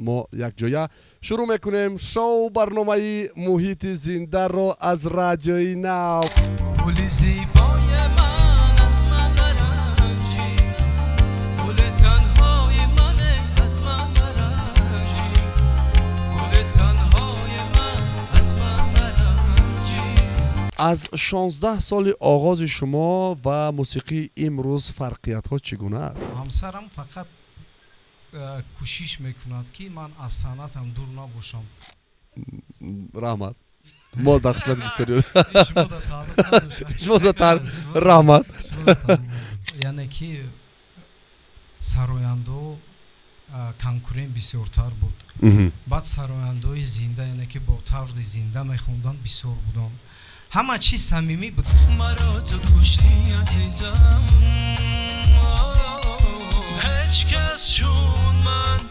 Мо якҷоя шурӯъ мекунем шоу барномаи «Муҳити зиндаро» аз Радиои Нав. Гули зебои ман, аз ман наранҷӣ, гули танҳои мане, аз ман наранҷӣ, гули танҳои ман, аз ман наранҷӣ. Аз 16 соли оғози шумо ва мусиқии имрӯз фарқиятҳо чӣ гуна аст? Ҳамсарам фақат кӯшиш мекунад, ки ман аз санъатам дур набошам. Раҳмат, мо дар қисмати бисёри Шумо да тааллуқ надошт. Шумо да раҳмат. Шумо да тааллуқ. Яъне ки сарояндо конкурент бисёртар буд. Баъд сарояндои зинда, яъне ки бо тарзи зинда мехонданд, бисёр буданд. Ҳама чиз самимӣ буд. Маро ту куштӣ, азизам, ҳеҷ кас чун ман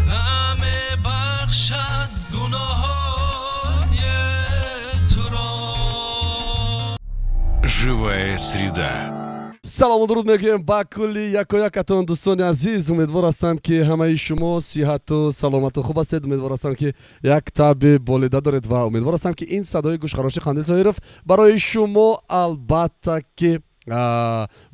намебахшад гуноҳои туро. Живая среда. Салому дуруд мегӯем ба кулли якоякатон, дӯстони азиз. Умедвор ҳастам, ки ҳамаи шумо сиҳату саломату хуб ҳастед. Умедвор ҳастам, ки як таби болида доред, ва умедвор ҳастам, ки ин садои гӯшхароши Қандил Соҳиров барои шумо, албатта ки,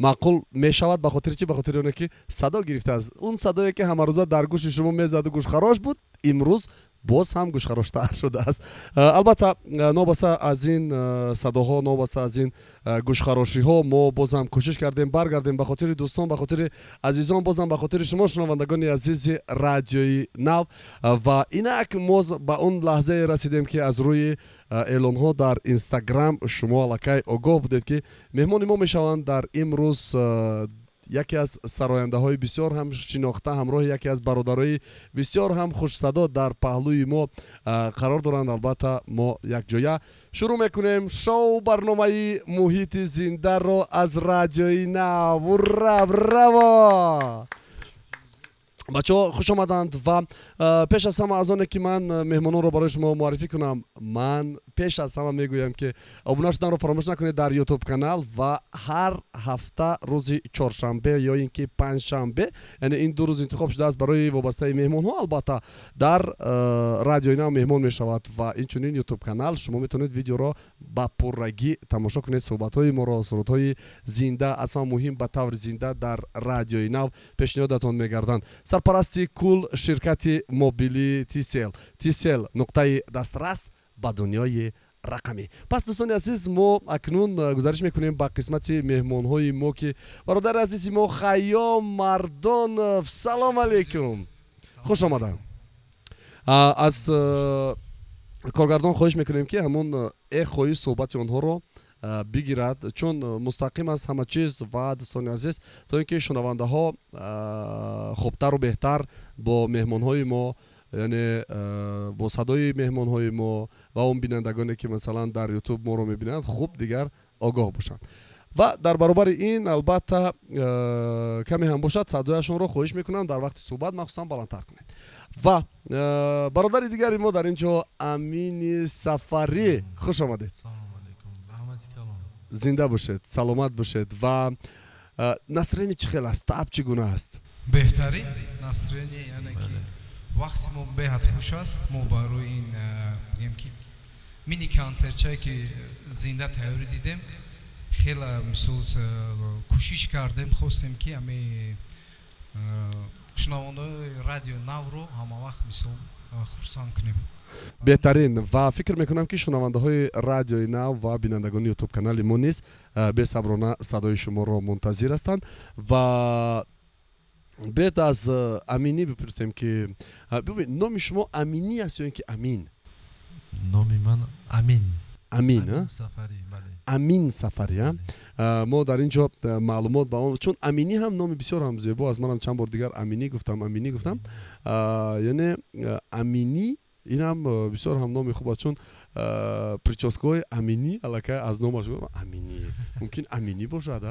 маъқул мешавад. Ба хотири чӣ? Ба хотири оне ки садо гирифтааст. Он садое, ки ҳамарӯза дар гӯши шумо мезаду гӯшхарош буд, имрӯз боз ҳам гӯшхароштар шудааст. Албатта, новобаста аз ин садоҳо, новобаста аз ин гӯшхарошиҳо, мо боз ҳам кӯшиш кардем баргардем ба хотири дӯстон, ба хотири азизон, бозам ба хотири шумо, шунавандагони азизи Радиои Нав. Ва инак мо ба он лаҳзае расидем, ки аз рӯи эълонҳо дар Инстаграм шумо аллакай огоҳ будед, ки меҳмони мо мешаванд дар имрӯз яке аз сарояндаҳои бисёр ҳам шинохта, ҳамроҳи яке аз бародарои бисёр ҳам хушсадо дар паҳлӯи мо қарор доранд. Албатта, мо якҷоя шурӯъ мекунем шоу барномаи «Муҳити зиндаро» аз Радиои Нав. Ура, браво! Бачаҳо хуш омаданд. Ва пеш аз ҳама, аз оне ки ман меҳмононро барои шумо муаррифӣ кунам, ман пеш аз ҳама мегӯям, ки обуна шуданро фаромӯш накунед дар Ютуб канал. Ва ҳар ҳафта рӯзи чоршанбе ё ин ки панҷшанбе, яъне ин 2 рӯз интихоб шудааст барои вобастаи меҳмонҳо, албатта, дар Радиои Нав меҳмон мешавад. Ва инчунин Ютуб канал шумо метавонед видеоро ба пуррагӣ тамошо кунед, суҳбатҳои моро, сурудҳои зинда, аз ҳама муҳим, ба таври зинда дар Радиои Нав пешниҳодатон мегарданд. Сарпарасти кул ширкати мобилии Тисел. Тисел — нуқтаи дастрас ба дунёи рақамӣ. Пас, дӯстони азиз, мо акнун гузариш мекунем ба қисмати меҳмонҳои мо, ки бародари азизи мо Хайём Мардонов. Салом алейкум, хуш омаданд. Аз коргардон хоҳиш мекунем, ки ҳамон эхои суҳбати онҳоро бигирад, чун мустақим аст ҳама чиз. Ва, дӯстони азиз, то ин ки шунавандаҳо хубтару беҳтар бо меҳмонҳои мо, яъне бо садои меҳмонҳои мо ва он бинандагоне, ки масалан дар Ютуб моро мебинанд, хуб дигар огоҳ бошанд. Ва дар баробари ин, албатта, каме ҳам бошад, садояшонро хоҳиш мекунам дар вақти суҳбат махсусан баландтар кунед. Ва бародари дигари мо дар ин ҷо Амини Сафарӣ, хуш омадед. Зинда бошед, саломат бошед. Ва настроение чӣ хел аст, таб чӣ гуна аст? Беҳтарин настроение, яъне ки вақти мо беҳад хуш аст. Мо барои ин, бигем ки, мини консертчае, ки зинда тайёрӣ дидем, хеле мисол кӯшиш кардем, хостем, ки ҳами шунавандаҳои Радио Навро ҳамавақт мисол хурсанд кунем. Беҳтарин. Ва фикр мекунам, ки шунавандаҳои Радиои Нав ва бинандагони Ютуб канали мо низ бесаброна садои шуморо мунтазир ҳастанд. Ва бед аз Аминӣ бипурсем, ки бибин, номи шумо Аминӣ аст ё ин ки Амин? Номи ман Амин. Амин. Сафарӣ, бале. Амин Сафарӣ. Мо дар ин ҷо маълумот ба он, чун Аминӣ ҳам номи бисёр ҳам зебо аст. Манам чанд бор дигар Аминӣ гуфтам, Аминӣ гуфтам. Яъне Аминӣ инам бисёр ҳам номи хуб аст, чун прическаҳои Аминӣ аллакай аз номаш Аминӣ, мумкин Аминӣ бошад.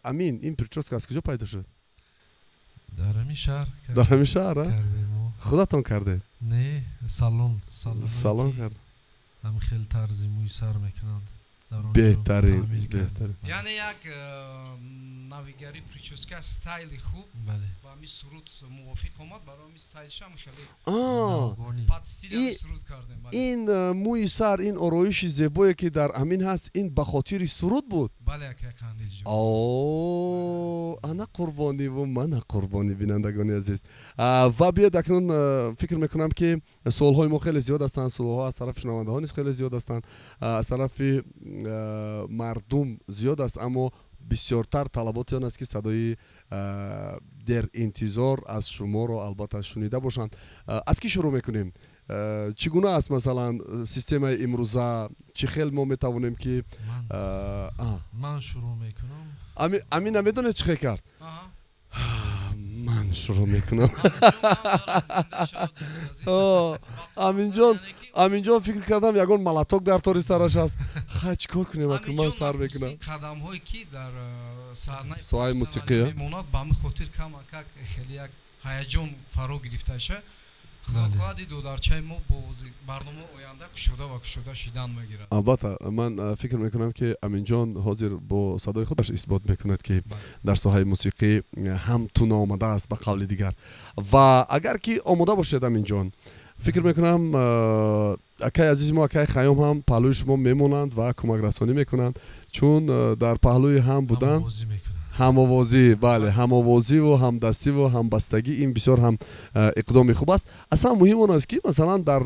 Амин, ин прическа аз куҷо пайдо шуд? Дар ҳамин шаҳр. Дар ҳамин шаҳр худатон кардед? Не, салон. Салон кард. Ҳам хел тарзи мӯи сар мекунанд. Беҳтарин, беҳтарин. Яъне як навигари прическа, стайли хуб ба ҳамин суруд мувофиқ омад, барои ҳамин стайлшам хеле под стили суруд кардем. Ин мӯи сар, ин ороиши зебое ки дар Амин ҳаст, ин ба хотири суруд буд? Бале, акай Қандилҷон. О, ана қурбониву мана қурбонӣ, бинандагони азиз. Ва биёед акнун, фикр мекунам ки суолҳои мо хеле зиёд ҳастанд, суолҳо аз тарафи шунавандаҳо низ хеле зиёд ҳастанд, аз тарафи мардум зиёд аст, аммо бисёртар талаботи он аст ки садои деринтизор аз шуморо албатта шунида бошанд. Аз кӣ шурӯъ мекунем? Чӣ гуна аст, масалан, системаи имрӯза, чӣ хел мо метавонем ки Ман шурӯъ мекунам. Амин намедонед чӣ хел кард? Ман шурӯъ мекунам. Аминҷон, Аминҷон, фикр кардам ягон молоток дар тори сараш аст. Хай, чӣ кор кунем, аку ман сар мекунам. Қадамҳое ки дар саҳнаи соҳаи мусиқӣ мемонад, ба ҳамин хотир камакак хеле як ҳаяҷон фаро гирифташа. Худо хоҳад, додарчаи мо бо барномаи оянда кушода ва кушода шидан мегирад. Албатта, ман фикр мекунам ки Аминҷон ҳозир бо садои худаш исбот мекунад ки дар соҳаи мусиқӣ ҳам туна омадааст, ба қавли дигар. Ва агар ки омода бошед, Аминҷон, фикр мекунам акаи азизи мо, акаи Хайём ҳам паҳлӯи шумо мемонанд ва кӯмакрасонӣ мекунанд, чун дар паҳлӯи ҳам будан, ҳамовозӣ, бале, ҳамовозиву ҳамдастиву ҳамбастагӣ ин бисёр ҳам иқдоми хуб аст. Аслан муҳим он аст ки масалан дар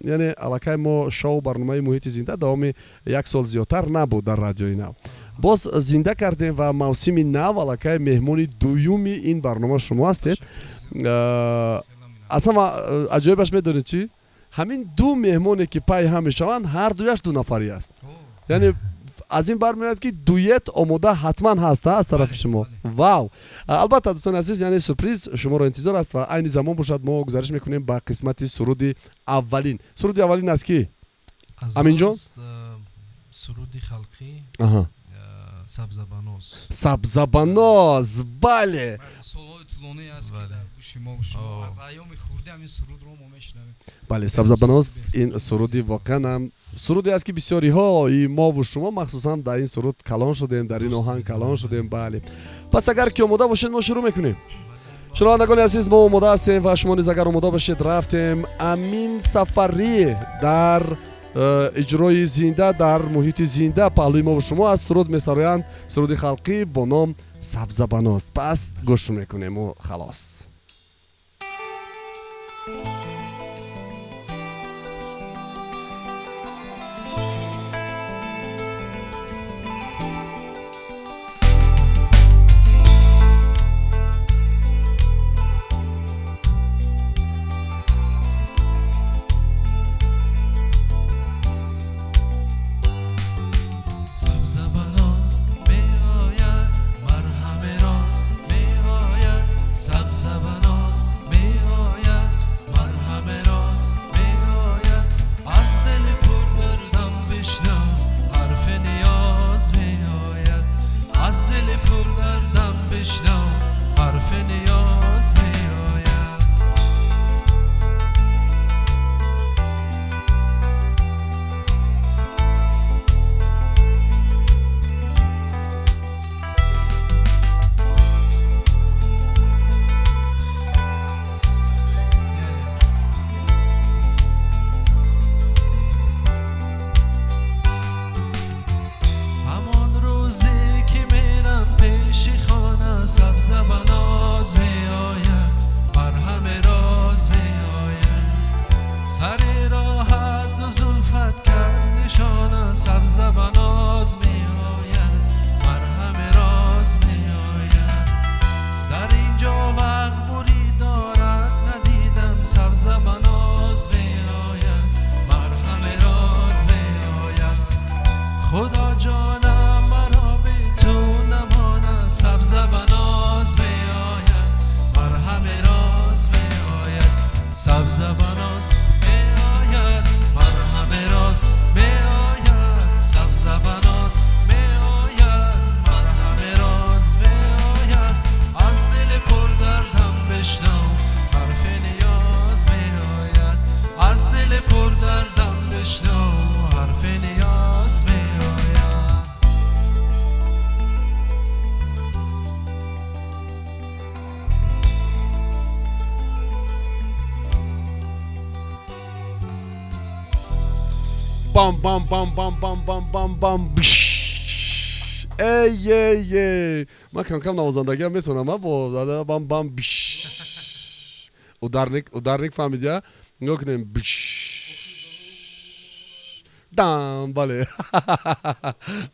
яъне аллакай мо шоу барномаи муҳити зинда давоми як сол зиёдтар набуд дар радиои нав, боз зинда кардем ва мавсими нав аллакай меҳмони дуюми ин барнома шумо ҳастед. Аслан аҷоибаш медонед чӣ? Ҳамин ду меҳмоне ки пай ҳам мешаванд, ҳар дуяш ду нафарӣ аст. Яъне аз ин бармеояд ки дуэт омода ҳатман ҳаст аз тарафи шумо. Вау! Албатта, дӯстони азиз, яъне сюрприз шуморо интизор аст ва айни замон бошад, мо гузариш мекунем ба қисмати суруди аввалин. Суруди аввалин аз кӣ, Аминҷон? Суруди халқӣ, Сабзабаноз. Сабзабаноз, бале. Солҳои тӯлонӣ аст ки дар гӯши мо, шумо, аз айёми хурдӣ ҳамин сурудро мо мешунавем. Бале, Сабзабаноз ин суруди воқеан ҳам суруде аст ки бисёриҳои мову шумо махсусан дар ин суруд калон шудем, дар ин оҳанг калон шудем. Бале, пас агар ки омода бошед, мо шурӯъ мекунем. Шунавандагони азиз, мо омода ҳастем ва шумо низ агар омода бошед, рафтем. Амин Сафарӣ дар иҷрои зинда, дар муҳити зинда паҳлӯи мову шумо аст, суруд месароянд, суруди халқӣ бо ном Сабзабаноз. Пас гӯш мекунему халос. Аз дили пурдардам бишнав, ҳарфи ниёз меояд. Бам бам бам бам бам бам бам бам биш. Эй, эй, эй, ман кам кам навозандагиам метавонам, а бо бам бам биш. Ударник, ударник, фаҳмидия? Нигоҳ кунем, биш дам. Бале,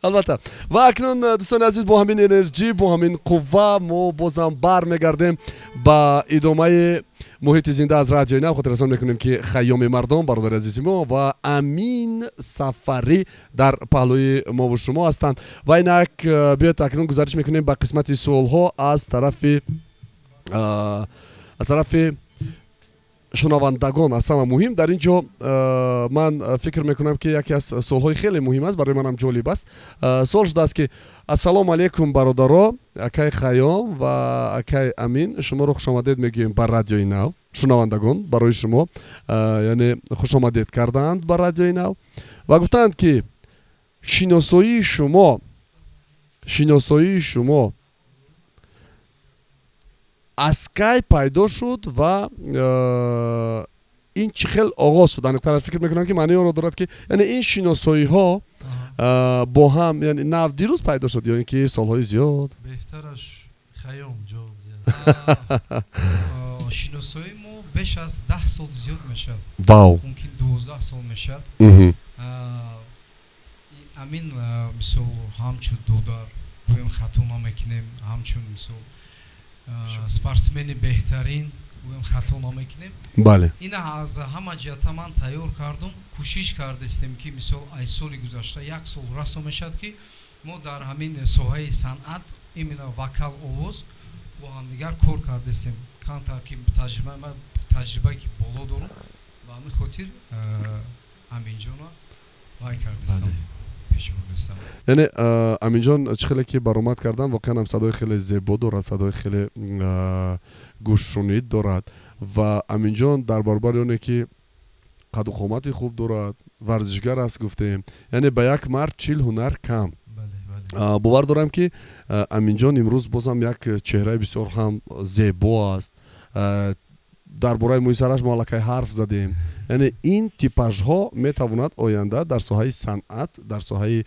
албатта. Ва акнун, дӯстони азиз, бо ҳамин энерҷӣ, бо ҳамин қувва мо бозам бармегардем ба идомаи муҳити зинда аз Радиои Нав. Хотиррасон мекунем, ки Хайёми мардон, бародари азизи мо, ва Амин Сафарӣ дар паҳлӯи мову шумо ҳастанд. Ва инак, биёед, акнун гузариш мекунем ба қисмати суолҳо аз тарафи шунавандагон. Аз ҳама муҳим дар ин ҷо, ман фикр мекунам, ки яке аз суолҳои хеле муҳим аст, барои манам ҷолиб аст. Суол шудааст, ки: «Ассалому алайкум, бародаро, акай Хайём ва акай Амин, шуморо хушомадед мегӯем ба Радиои Нав». Шунавандагон барои шумо, яъне, хушомадед кардаанд ба Радиои Нав ва гуфтаанд, ки шиносоии шумо аз кай пайдо шуд ва ин чӣ хел оғоз шуд? Аниқтар, фикр мекунам, ки маънии онро дорад, ки яъне ин шиносоиҳо бо ҳам, яъне нав дирӯз пайдо шуд ё ин ки солҳои зиёд? Беҳтараш Хайём ҷавоб диҳад. Шиносоии мо беш аз 10 сол зиёд мешавад. Вау! Мумкин, 12 сол мешавад. Амин, мисол, ҳамчун додар гӯем, хато намекунем, ҳамчун, мисол, спортсмени беҳтарин гӯем, хато намекунем. Ина аз ҳама ҷиҳата ман тайёр кардум, кӯшиш кардистем, ки, мисол, ай соли гузашта, як сол расо мешавад, ки мо дар ҳамин соҳаи санъат, именно вокал, овоз, бо ҳамдигар кор кардистем. Камтар ки таҷриба, таҷрибае ки боло дорум, ба ҳамин хотир Аминҷона вай кардистам, пешбурдистам. Яъне, Аминҷон, чӣ хеле ки баромад кардан, воқеан ҳам садои хеле зебо дорад, садои хеле гӯшшунид дорад. Ва Аминҷон дар баробари оне ки қаду қомати хуб дорад, варзишгар аст, гуфтем, яъне ба як мард 40 ҳунар кам. Бовар дорам, ки Аминҷон имрӯз бозам як чеҳраи бисёр ҳам зебо аст. Дар бораи мӯи сараш мо аллакай ҳарф задем. Яъне ин типажҳо метавонад оянда дар соҳаи санъат, дар соҳаи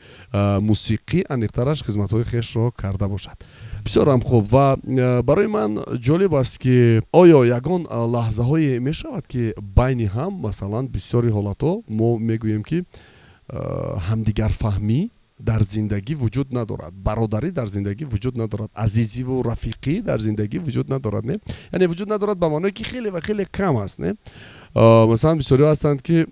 мусиқӣ, аниқтараш, хизматҳои хешро карда бошад. Бисёр ҳам хуб. Ва барои ман ҷолиб аст, ки оё ягон лаҳзаҳое мешавад, ки байни ҳам, масалан, бисёри ҳолатҳо мо мегӯем, ки ҳамдигарфаҳмӣ дар зиндагӣ вуҷуд надорад, бародарӣ дар зиндагӣ вуҷуд надорад, азизиву рафиқӣ дар зиндагӣ вуҷуд надорад, не, яъне вуҷуд надорад ба маъное, ки хеле ва хеле кам аст, не? Масалан, бисёриҳо ҳастанд, ки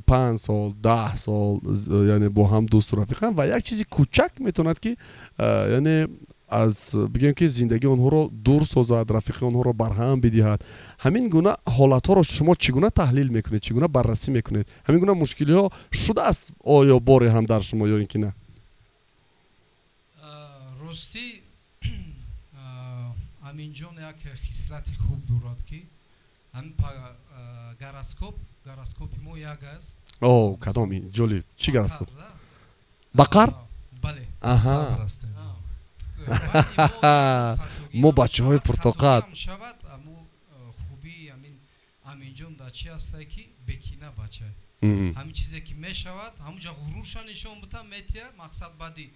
5 сол, 10 сол, яъне бо ҳам дӯсту рафиқанд ва як чизи кӯчак метавонад, ки, яъне, аз бигӯем, ки зиндагии онҳоро дур созад, рафиқи онҳоро барҳам бидиҳад. Ҳамин гуна ҳолатҳоро шумо чӣ гуна таҳлил мекунед, чӣ гуна баррасӣ мекунед? Ҳамин гуна мушкилиҳо шудааст оё боре ҳам дар шумо ё ин ки на? Ростӣ, Аминҷон як хислати хуб дорад, ки ҳамин гороскопи мо як аст. О, кадом ҷолиб, чӣ гороскоп? Бақар? Бале. Аҳа, мо бачаҳои пуртоқат. Шавад, аммо хубии амин Аминҷон дар чи ҳастае, ки бекина бача. Ҳамин чизе ки мешавад, ҳамунҷа ғурурша нишон бита метия. Мақсад, баъди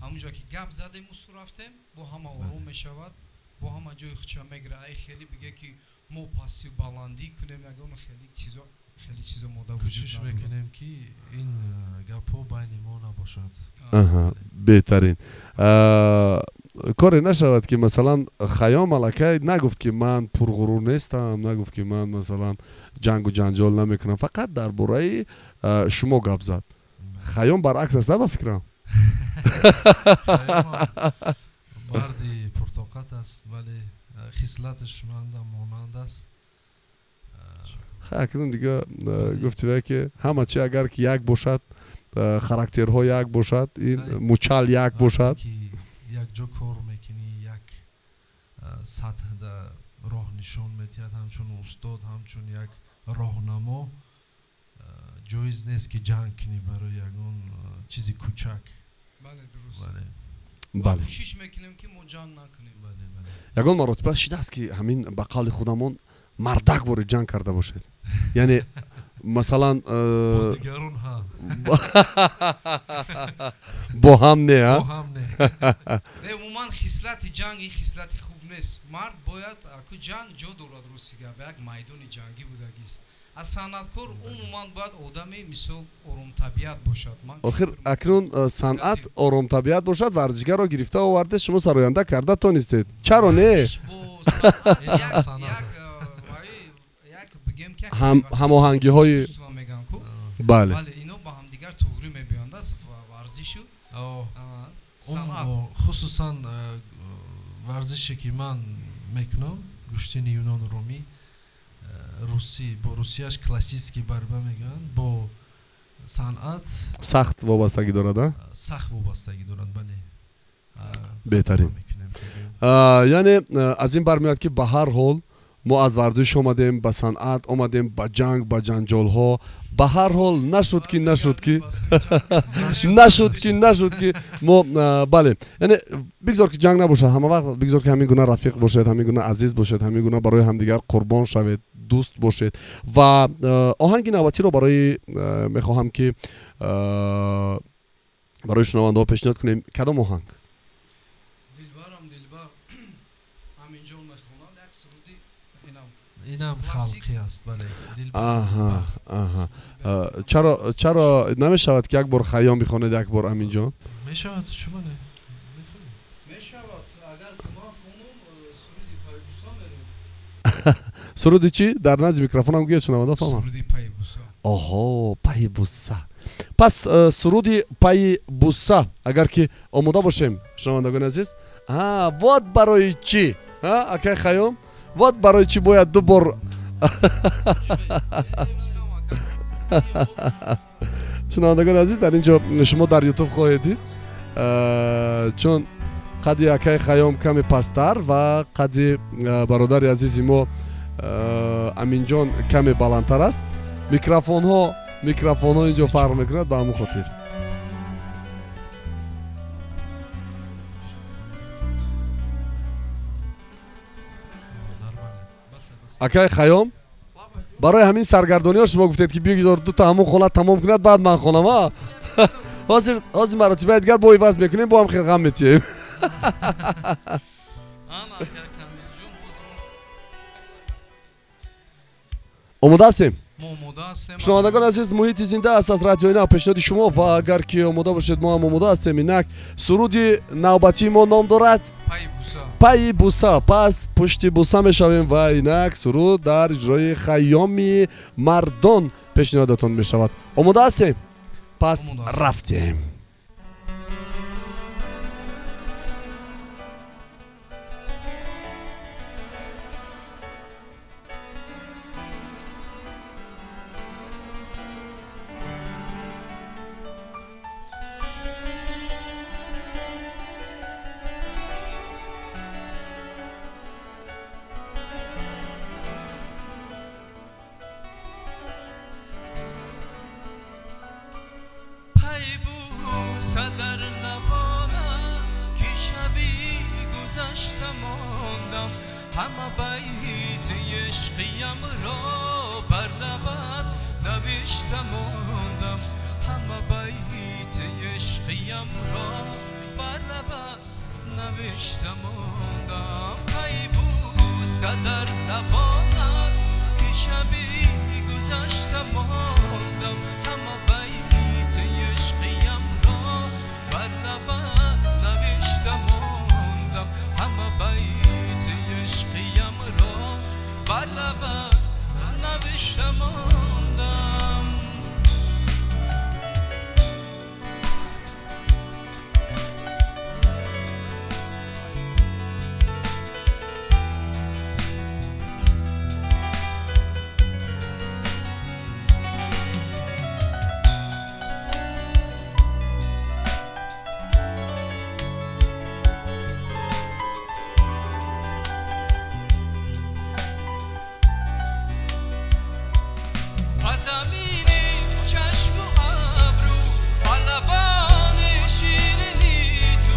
ҳамунҷа ки гап задем, усу рафтем, бо ҳама ором мешавад, бо ҳама ҷои худша мегира. Ай хеле биге, ки мо пастию баландӣ кунем, ягон хеле чизо, хеле чизо мода. Кӯшиш мекунем, ки ин гапҳо байни мо набошад. Беҳтарин. Коре нашавад, ки, масалан, Хайём аллакай нагуфт, ки ман пурғурур нестам, нагуфт, ки ман, масалан, ҷангу ҷанҷол намекунам, фақат дар бораи шумо гап зад. Хайём баръакс аст, ба фикрам. Марди пуртоқат аст, вале хислаташ манда монанд аст. Акнун дига гуфтива, ки ҳама чи агар ки як бошад, характерҳо як бошад, ин мучал як бошад. Якҷо кор мекунӣ, як сатҳда роҳ нишон медиҳад, ҳамчун устод, ҳамчун як роҳнамо. Ҷоиз нест, ки ҷанг кунӣ барои ягон чизи кӯчак. Кӯшиш мекунем, ки мо ҷанг накунем. Ягон маротиба шидааст, ки ҳамин ба қавли худамон мардак ворид ҷанг карда бошед, яъне Масалан, Бо дигарон ҳа. Бо ҳам не, а? Бо ҳам не. Не, умуман хислати ҷанг ин хислати хуб нест. Мард бояд аку ҷанг ҷо дорад, рости гап, як майдони ҷангӣ будагист. Аз санъаткор умуман бояд одами мисол оромтабиат бошад. Ман Охир фикр акнун санъат оромтабиат бошад, варзишгарро гирифта оварде, шумо сароянда карда тонистед. Чаро не? Варзиш бо санъат Ин як санъат як аст. Вай, як бигем ки як Ҳамоҳангиҳои искусство мегӯянд ку. Бале. Бале, ино ба ҳамдигар туғрӣ мебиёнд аст варзишу санъат. Хусусан варзише ки ман мекунам, гӯштини юнону румӣ, русӣ, бо русияш классический борьба мегӯянд, бо санъат сахт вобастагӣ дорад, а? Сахт вобастагӣ дорад, бале. Беҳтарин. Мекунем. Яъне аз ин бармеояд, ки ба ҳар ҳол мо аз варзиш омадем ба санъат, омадем ба ҷанг, ба ҷанҷолҳо. Ба ҳар ҳол нашуд ки нашуд ки нашуд ки нашуд ки мо, бале, яъне бигзор ки ҷанг набошад, ҳама вақт бигзор ки ҳамин гуна рафиқ бошед, ҳамин гуна азиз бошед, ҳамин гуна барои ҳамдигар қурбон шавед, дӯст бошед. Ва оҳанги навбатиро барои мехоҳам ки барои шунавандаҳо пешниҳод кунем. Кадом оҳанг? Дилбарам, дилбар, Аминҷон мехонад як суруди инам. Инам Классик. халқӣ аст, бале. Аҳа, чаро намешавад ки як бор Хайём бихонед, як бор Аминҷон? Мешавад, чума не? Мехонем. Мешавад, агар ки ман хонум, суруди пайбуса мерем. Суруди чӣ? Дар назди микрофонам гӯяд, шунаванда фаҳмам. Суруди пайбуса. Оҳо, пайи буса. Пас суруди пайи буса, агар ки омода бошем, шунавандагони азиз. А вот барои чӣ, а акай Хайём, вот барои чӣ бояд ду бор. Шунавандагони азиз, дар ин ҷо шумо дар Ютуб хоҳед дид, чун қадди акай Хайём каме пасттар ва қадди бародари азизи мо Аминҷон каме баландтар аст. Микрофонҳо ин ҷо фарқ мекунад, ба ҳамон хотир. Нормально. Баса, баса. Акай Хайём, барои ҳамин саргардониҳо шумо гуфтед ки бигзор дута ҳамон хона тамом кунад, баъд ман хонам, а? Ҳозир маротибаи дигар бо иваз мекунем, бо ҳам хел ғам метиҳем. Ана, акай Камилҷон, ҳозир Омода ҳастем? мо омода ҳастем. Шунавандагони азиз, муҳити зинда аст аз Радиои Нав пешниҳоди шумо, ва агар ки омода бошед, мо ҳам омода ҳастем. Инак суруди навбатии мо ном дорад пайи буса. Пайи буса. Пас пушти буса мешавем ва инак суруд дар иҷрои Хайёми Мардон пешниҳодатон мешавад. Омода ҳастем? Пас Омода ҳастем. рафтем. Пайбуса дар лабонат, ки шаби гузашта мондам, ҳама байти ишқиямро бар лабат навишта мондам, ҳама байти ишқиямро бар лабат навишта мондам. Пайбуса дар лабонат, ки шаби гузашта мондам, ҳама байти ишқиямро бар лабат навишта мондам, ҳама байти ишқиямро бар лабат навишта мондам. Замини чашму абрӯ ва лабони ширини ту,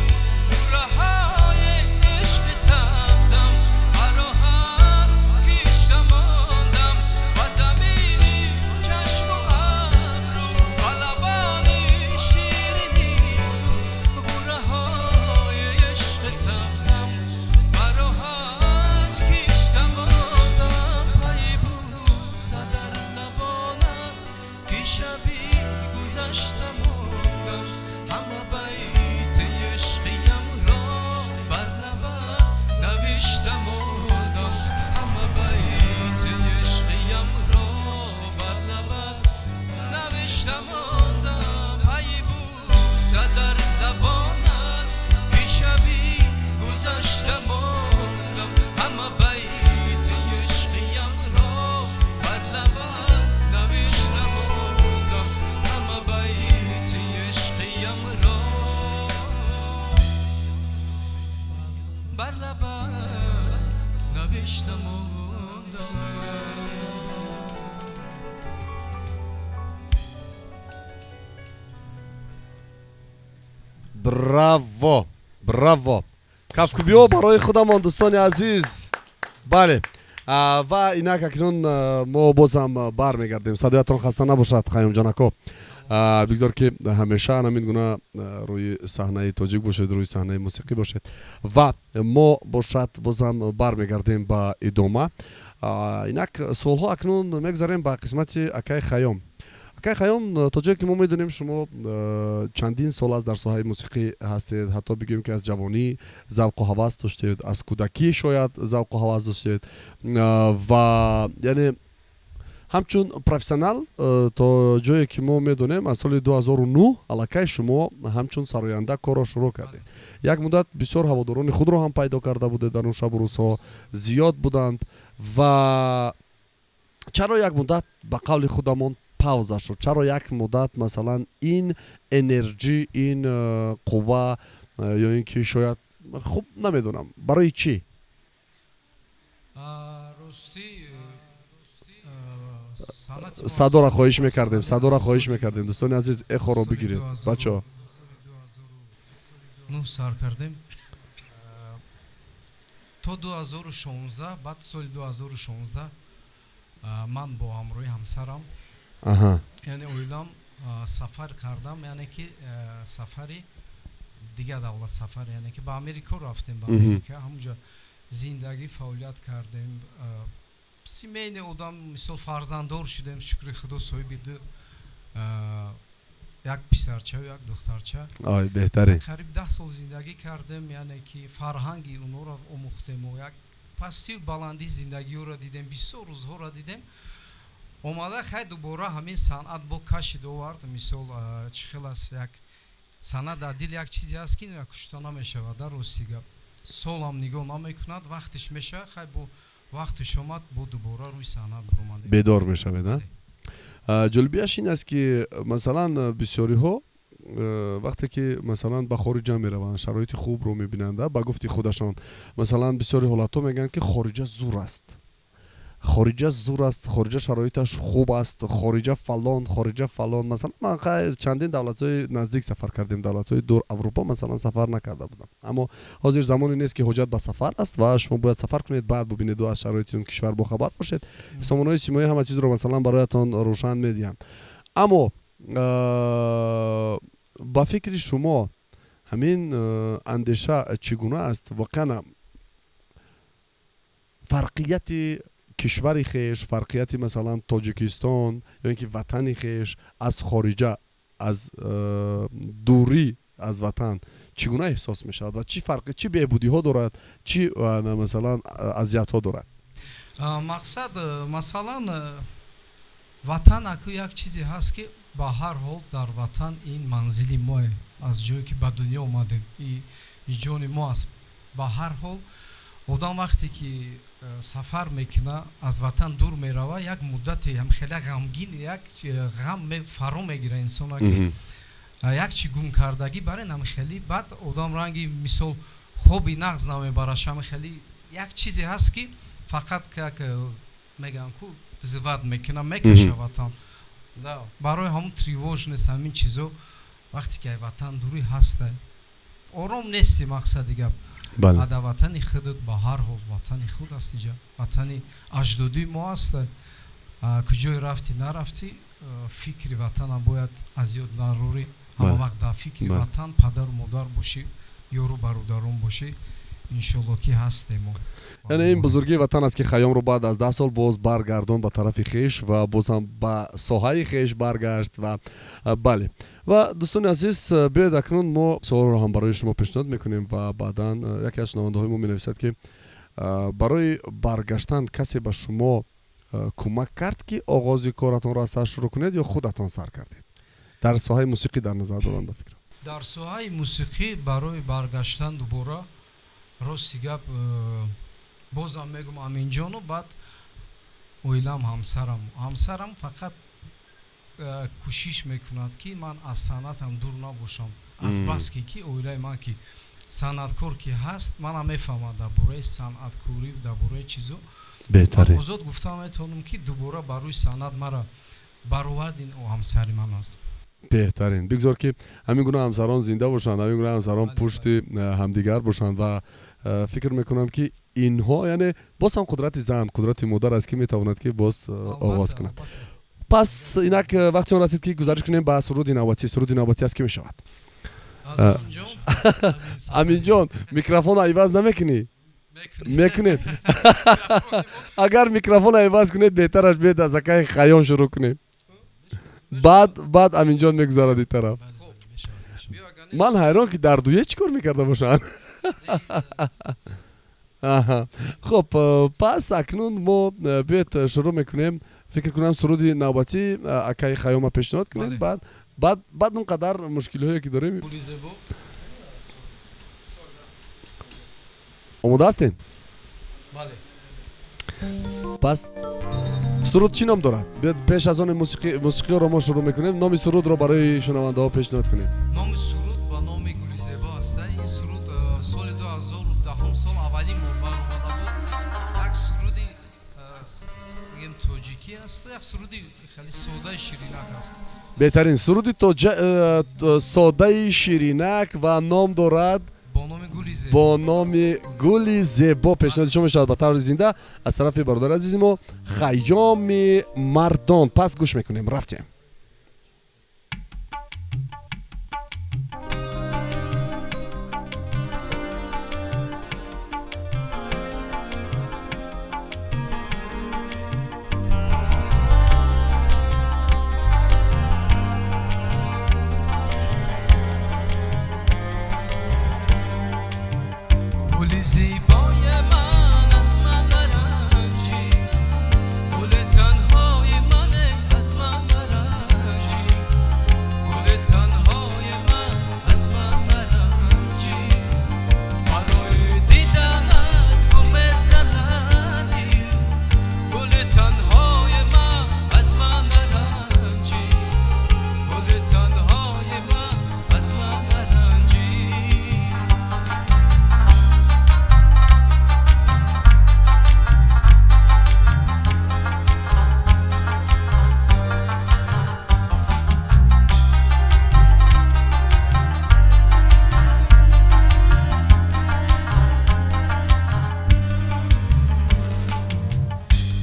нураҳои ишқи сабзам фароҳат кишта мондам. Ба замини чашму Шаби гузашта мондам, ҳама байти ишқиямро бар лабат навишта мондам, ҳама байти ишқиямро бар лабат навишта мондам. Ай бӯса дар лабонат, ки шаби гузашта мондам, ҳама байти ишқиямро бар лабат навишта мондам, ҳама байти ишқиямро бар лабат навишта мондам. Браво, браво! Кафкубиҳо барои худамон, дӯстони азиз. Бале, ва инак акнун мо бозам бармегардем. Садоятон хаста набошад, Хайёмҷон ако. Бигзор ки ҳамеша ҳамин гуна рӯи саҳнаи тоҷик бошед, рӯи саҳнаи мусиқӣ бошед. Ва мо бошад бозам бармегардем ба идома. Инак суолҳо акнун мегузарем ба қисмати акаи Хайём. Акаи Хайём, то ҷое ки мо медонем, шумо чандин сол аст дар соҳаи мусиқӣ ҳастед, ҳатто бигӯем ки аз ҷавонӣ завқу ҳавас доштед, аз кӯдакӣ шояд завқу ҳавас доштед, ва яъне ҳамчун профессионал, то ҷое ки мо медонем, аз соли 2009 аллакай шумо ҳамчун сароянда корро шурӯъ кардед. Як муддат бисёр ҳаводорони худро ҳам пайдо карда будед, дар он шабу рӯзҳо зиёд буданд. Ва чаро як муддат ба қавли худамон пауза шуд? Чаро як муддат, масалан, ин энерҷӣ, ин қувва, ё ин ки шояд хуб намедонам, барои чӣ? Ростӣ, санъати мо Садоро хоҳиш мекардем, садоро хоҳиш мекардем, дӯстони азиз, эхоро бигиред, бачаҳо. 9 сар кардем то 2016. Баъд соли 2016 ман бо ҳамроҳи ҳамсарам, яъне оилам, сафар кардам, яъне ки сафари дигар давлат, сафар, яъне ки ба Америко рафтем, ба Америка. Ҳамунҷа зиндагӣ, фаъолият кардем, семейный одам, мисол, фарзанддор шудем, шукри худо, соҳиби ду, як писарчаю як духтарча. Ой, беҳтарин. Қариб 10 сол зиндагӣ кардем, яъне ки фарҳанги онҳоро омӯхтему як пастию баландии зиндагиҳоро дидем, бисёр рӯзҳоро дидем. Омада, хай, дубора ҳамин санъат бо кашид овард. Мисол, чӣ хел аст, як санъат дар дил як чизе аст, ки кушта намешавад. Дар рости гап, солам нигоҳ намекунад, вақтиш мешавад. Хай, бо вақтиш омад, бо дубора рӯи санъат баромадем. Бедор мешавед, а? Ҷолибияш ин аст, ки масалан бисёриҳо вақте ки масалан ба хориҷа мераванд, шароити хубро мебинанд, ба гуфти худашон, масалан, бисёри ҳолатҳо мегӯянд, ки хориҷа зур аст, хориҷа зур аст, хориҷа шароиташ хуб аст, хориҷа фалон, хориҷа фалон. Масалан, ман хайр чандин давлатҳои наздик сафар кардем, давлатҳои дур, Аврупо масалан, сафар накарда будам. Аммо ҳозир замоне нест, ки ҳоҷат ба сафар аст ва шумо бояд сафар кунед, баъд бубинеду аз шароити он кишвар бохабар бошед. Сомонаҳои иҷтимоӣ ҳама чизро масалан бароятон рӯшан медиҳанд. Аммо ба фикри шумо ҳамин андеша чӣ гуна аст? Воқеан фарқияти кишвари хеш, фарқияти масалан Тоҷикистон ё ин ки ватани хеш аз хориҷа, аз дурӣ аз ватан чӣ гуна эҳсос мешавад ва чӣ фарқи, чӣ беҳбудиҳо дорад, чӣ масалан азиятҳо дорад? Мақсад, масалан, ватан аку як чизе ҳаст, ки ба ҳар ҳол дар ватан ин манзили мое, аз ҷое ки ба дунё омадем, и ҷони мо аст. Ба ҳар ҳол одам вақте ки сафар мекуна, аз ватан дур мерава, як муддате ҳам хеле ғамгин, як ғам фаро мегира инсона, ки як чи гум кардагӣ. Барои ҳам хеле баъд одам ранги мисол хоби нағз намебараш. Ҳам хеле як чизе ҳаст, ки фақат как мегӯям ку звать мекуна, мекаша ватан. Барои ҳамун тревожность, ҳамин чизо, вақте ки ай ватан дурӣ ҳаста, ором нести, мақсади гап. Ада ватани худат, ба ҳар ҳол ватани худ аст, иҷа ватани аҷдодии мо аст. Куҷое рафтӣ, нарафтӣ, фикри ватанам бояд аз ёд нарорӣ. Ҳама вақт дар фикри ватан, падару модар бошӣ, ёру бародарон бошӣ. Иншолло ки ҳастем. Яъне ин бузургии ватан аст, ки Хайёмро баъд аз 10 сол боз баргардон ба тарафи хеш ва боз ҳам ба соҳаи хеш баргашт. Ва бале, ва дӯстони азиз, биёед акнун мо суолро ҳам барои шумо пешниҳод мекунем ва баъдан яке аз шунавандаҳои мо менависад, ки барои баргаштан касе ба шумо кӯмак кард, ки оғози коратонро аз сар шурӯъ кунед ё худатон сар кардед? Дар соҳаи мусиқӣ дар назар дорам, ба фикрам. Дар соҳаи мусиқӣ барои баргаштан дубора, рости гап, бозам мегум, Аминҷону баъд оилам, ҳамсарам фақат кӯшиш мекунад, ки ман аз санъатам дур набошам, аз баски ки оилаи ман ки санъаткор ки ҳаст, манам мефаҳмам дар бораи санъаткорӣ, дар бораи чизо. Озод гуфта метавонам, ки дубора ба рӯи санъат мара баровард ин ҳамсари ман аст. Беҳтарин. Бигзор, ки ҳамин гуна ҳамсарон зинда бошанд, ҳамин гуна ҳамсарон пушти ҳамдигар бошанд. Ва фикр мекунам, ки инҳо, яъне боз ҳам қудрати зан, қудрати модар аст, ки метавонад, ки боз оғоз кунад. Пас инак вақти он расид, ки гузариш кунем ба суруди навбатӣ. Суруди навбатӣ аз кӣ мешавад? Аминҷон, микрофонро иваз намекунӣ? Мекунем. Агар микрофонро иваз кунед, беҳтараш биед аз акаи Хайём шурӯъ кунем, баъд Аминҷон мегузарад ин тараф. Ман ҳайрон, ки дар дуе чӣ кор мекарда бошанд. Хуб, пас акнун мо биёед шурӯъ мекунем. Фикр кунам, суруди навбатӣ акаи Хайёма пешниҳод кунем, баъд он қадар мушкилиҳое ки дорем. Омода ҳастем? Пас суруд чӣ ном дорад? Биёед, пеш аз он мусиқиро мо шурӯъ мекунем, номи сурудро барои шунавандаҳо пешниҳод кунем. Номи суруд ба номи Гули зебо аст. Ин суруд соли 2010 сол аввалин бор баромада буд. Як суруди, мегем, тоҷикӣ аст, як суруди хеле содаи ширинак аст. Беҳтарин суруди содаи ширинак ва ном дорад бо номи Гули зебо. Пешниҳоди шумо мешавад ба таври зинда аз тарафи бародари азизи мо Хайёми Мардон. Пас гӯш мекунем, рафтем. زیبای من از من نرنجی، گل تنهای من از من نرنجی، گل تنهای من از من نرنجی، برای دیدنت گم زننی، گل تنهای من از من نرنجی، گل تنهای من از من نرنجی.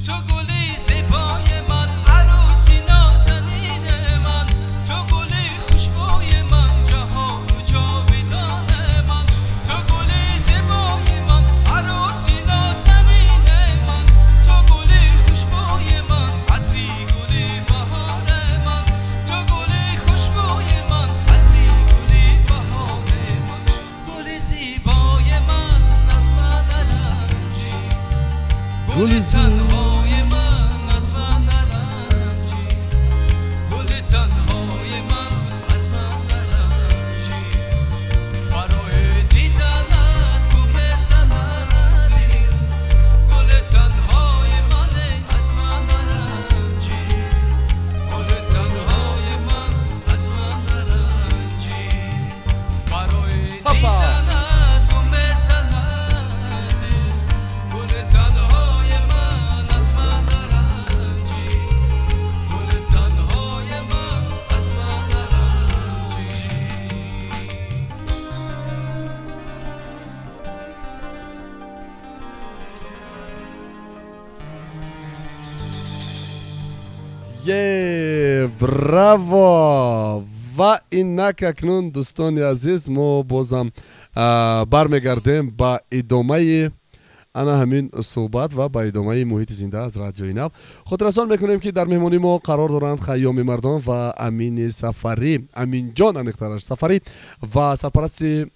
تو گلی زیبای من، عروسی نازنین من، تو گلی خوشبوی من، جهان و جاویدان من، تو گلی زیبای من، عروسی نازنین من، تو گلی خوشبوی من، عطری گلی بهار من، تو گلی خوشبوی من، عطری گلی بهار من، گل زیبای من از من نرنجی، گل تنهای من از من نرنجی، گل تنهای من از من نرنجی، برای دیدنت گم زننی، گل تنهای من از من نرنجی، گل تنهای من از من نرنجی، برای دیدنت گم زننی، گل تنهای من از من نرنجی، گل تنهای من از من نرنجی. Е, браво! Ва инак акнун, дӯстони азиз, мо бозам бармегардем ба идомаи ана ҳамин суҳбат ва ба идомаи муҳити зинда аз Радиои Нав. Хотиррасон мекунем, ки дар меҳмонии мо қарор доранд Хайёми Мардон ва Амини Сафарӣ, Аминҷон аниқтараш Сафарӣ, ва сарпарасти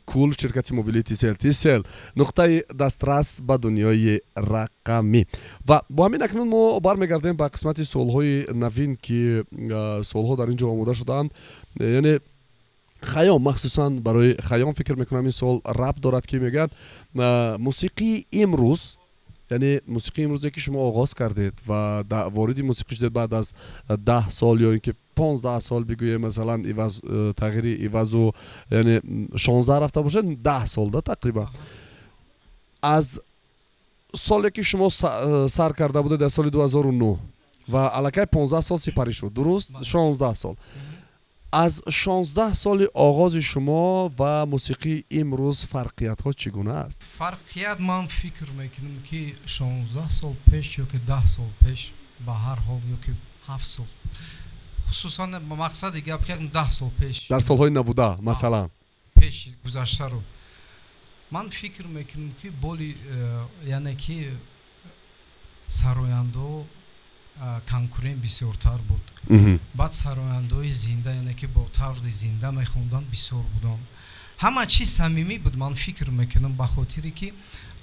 кул ширкати мобилии Тисел. Тисел — нуқтаи дастрас ба дунёи рақамӣ. Ва бо ҳамин акнун мо бармегардем ба қисмати суолҳои навин, ки суолҳо дар ин ҷо омода шудаанд. Яъне Хайём, махсусан барои Хайём фикр мекунам ин суол рабт дорад, ки мегӯяд: мусиқии имрӯз, яъне мусиқии имрӯзе, ки шумо оғоз кардед ва вориди мусиқӣ шудед баъд аз 10 сол ё ин ки 15 сол бигӯем, масалан, иваз тағйири ивазу, яъне 16 рафта бошед, 10 сол да тақрибан аз соле, ки шумо сар карда будед, аз соли 2009 ва аллакай 15 сол сипарӣ шуд, дуруст? 16 сол. Аз 16 соли оғози шумо ва мусиқии имрӯз фарқиятҳо чӣ гуна аст? Фарқият, ман фикр мекунам, ки 16 сол пеш ё ки 10 сол пеш, ба ҳар ҳол, ё ки 7 сол, хусусан ба мақсади гап ки 10 сол пеш. Дар солҳои набуда, масалан. Пеш гузаштаро ман фикр мекунам, ки боли яъне ки сарояндао конкурент бисёртар буд. Баъд сарояндаҳои зинда, яъне ки бо тарзи зинда мехонданд, бисёр буданд. Ҳама чиз самимӣ буд, ман фикр мекунам, ба хотире ки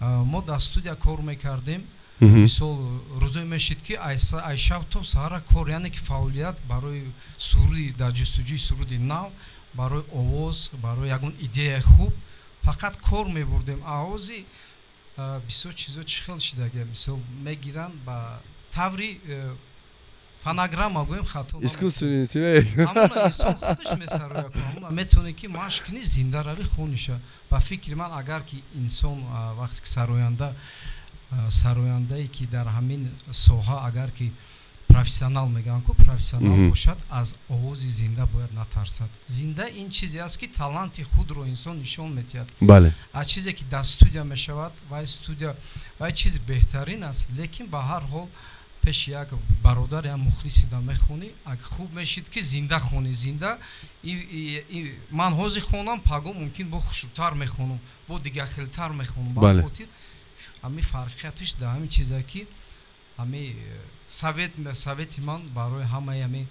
мо дар студия кор мекардем. Мисол, рӯзое мешид, ки ай шаб то саҳара кор, яъне ки фаъолият барои суруди, дар ҷустуҷӯи суруди нав, барои овоз, барои ягон идеяи хуб фақат кор мебурдем. Овози бисёр чизо чӣ хел шидаги, мисол, мегиранд ба таври фонограмма, гӯем, хато. Искусственный интеллект. Ҳамона инсон худаш месарояд, ҳамона метавонӣ, ки машқ кунӣ, зинда равӣ, хониша. Ба фикри ман, агар ки инсон вақте ки сароянда, сарояндае ки дар ҳамин соҳа, агар ки профессионал мегӯянд ку, профессионал бошад, аз овози зинда бояд натарсад. Зинда ин чизе аст, ки таланти худро инсон нишон медиҳад. А чизе ки дар студия мешавад, вай студия, вай чизи беҳтарин аст, лекин ба ҳар ҳол пеши як бародар, як мухлиси да мехонӣ, аг хуб мешид, ки зинда хонӣ. Зинда ман ҳозир хонам, паго мумкин бо хушрӯтар мехонам, бо дигархелтар мехонам. Ба хотир ҳамин фарқиятиш дар ҳамин чизе, ки ҳами совети ман барои ҳамаи ҳамин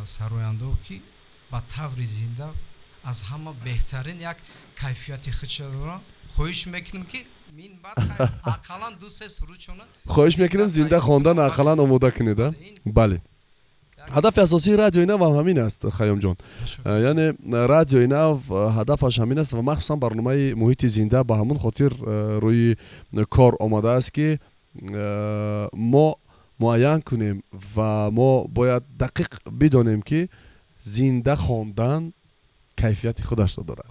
сарояндао, ки ба таври зинда аз ҳама беҳтарин як кайфияти худша дорам. Хоҳиш мекунем, ки мин баъд ақаллан ду се сурудшона. Хоҳиш мекунем, зинда хондан ақаллан омода кунед. Бале, ҳадафи асосии Радиои Нав ҳам ҳамин аст, Хайёмҷон. Яъне Радиои Нав ҳадафаш ҳамин аст ва махсусан барномаи муҳити зинда ба ҳамон хотир рӯи кор омадааст, ки мо муайян кунем ва мо бояд дақиқ бидонем, ки зинда хондан кайфияти худашро дорад.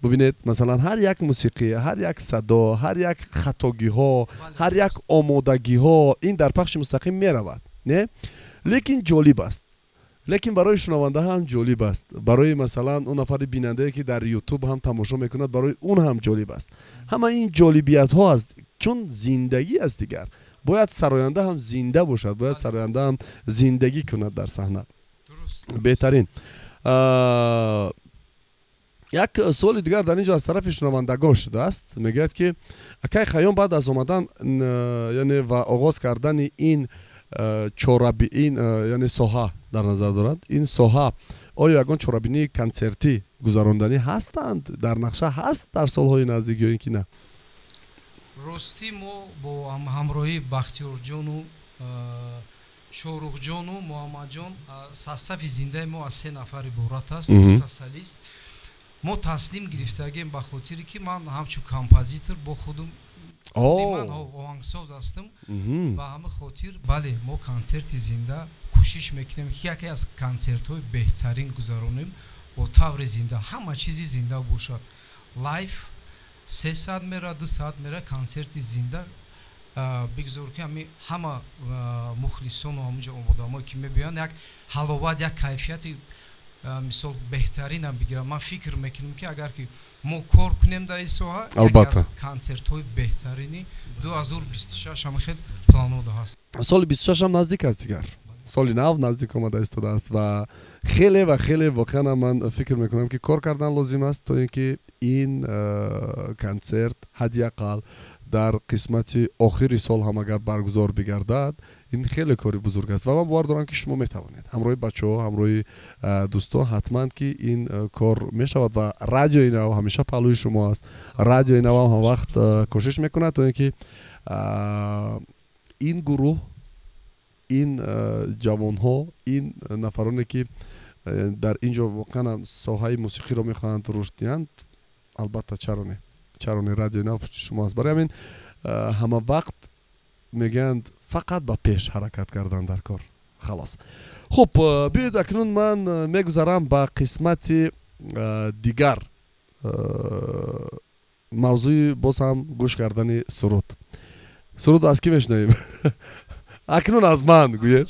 Бубинед, масалан, ҳар як мусиқӣ, ҳар як садо, ҳар як хатогиҳо, ҳар як омодагиҳо ин дар пахши мустақим меравад, не? Лекин ҷолиб аст, лекин барои шунаванда ҳам ҷолиб аст, барои, масалан, он нафари бинандае, ки дар Ютуб ҳам тамошо мекунад, барои он ҳам ҷолиб аст. Ҳама ин ҷолибиятҳо аст, чун зиндагӣ аст. Дигар бояд сароянда ҳам зинда бошад, бояд сароянда ҳам зиндагӣ кунад дар саҳна. Беҳтарин. Як суоли дигар дар ин ҷо аз тарафи шунавандагон шудааст. Мегӯяд, ки акай Хайём, баъд аз омадан, яъне ва оғоз кардани ин чораби, ин яъне соҳа дар назар дорад, ин соҳа, оё ягон чорабинии консертӣ гузаронданӣ ҳастанд, дар нақша ҳаст дар солҳои наздик ё ин ки на? Ростӣ, мо бо ҳамроҳии Бахтиёрҷону Шоҳрухҷону Муҳаммадҷон, состави зиндаи мо аз се нафар иборат аст, дута солист. Мо таслим гирифтагем, ба хотире ки ман ҳамчун композитор бо худум, ман оҳангсоз ҳастам. Ба ҳамин хотир, бале, мо консерти зинда кӯшиш мекунем, ки яке аз консертҳои беҳтарин гузаронем бо таври зинда, ҳама чизи зинда бошад, live, 3 саат мера, 2 саат мера консерти зинда. Бигзор, ки ҳами ҳама мухлисону ҳамунҷо одамое, ки мебиёянд, як ҳаловат, як кайфияти, мисол, беҳтаринам бигирам. Ман фикр мекунам, ки агар ки мо кор кунем дар ин соҳа, яке аз консертҳои беҳтарини 2026 ҳама хел планода ҳаст. Соли 26 ҳам наздик аст дигар. Соли нав наздик омада истодааст ва хеле ва хеле воқеан ман фикр мекунам, ки кор кардан лозим аст, то ин ки ин консерт ҳадди ақал дар қисмати охири сол ҳам агар баргузор бигардад, ин хеле кори бузург аст. Ва ман бовар дорам, ки шумо метавонед ҳамроҳи бачаҳо, ҳамроҳи дӯстон, ҳатман ки ин кор мешавад ва Радиои Нав ҳамеша паҳлӯи шумо аст. Радиои Нав ҳам ҳамвақт кӯшиш мекунад, то ин ки ин гурӯҳ, ин ҷавонҳо, ин нафароне, ки дар ин ҷо воқеан соҳаи мусиқиро мехоҳанд рушд диҳанд, албатта, чаро не, чаро не, Радиои Нав пушти шумо аст. Барои ҳамин ҳама вақт мегӯянд, фақат ба пеш ҳаракат кардан дар кор, халос. Хуб, биёед, акнун ман мегузарам ба қисмати дигар мавзӯи, боз ҳам гӯш кардани суруд. Суруд аз кӣ мешунавем акнун? Аз ман гӯед,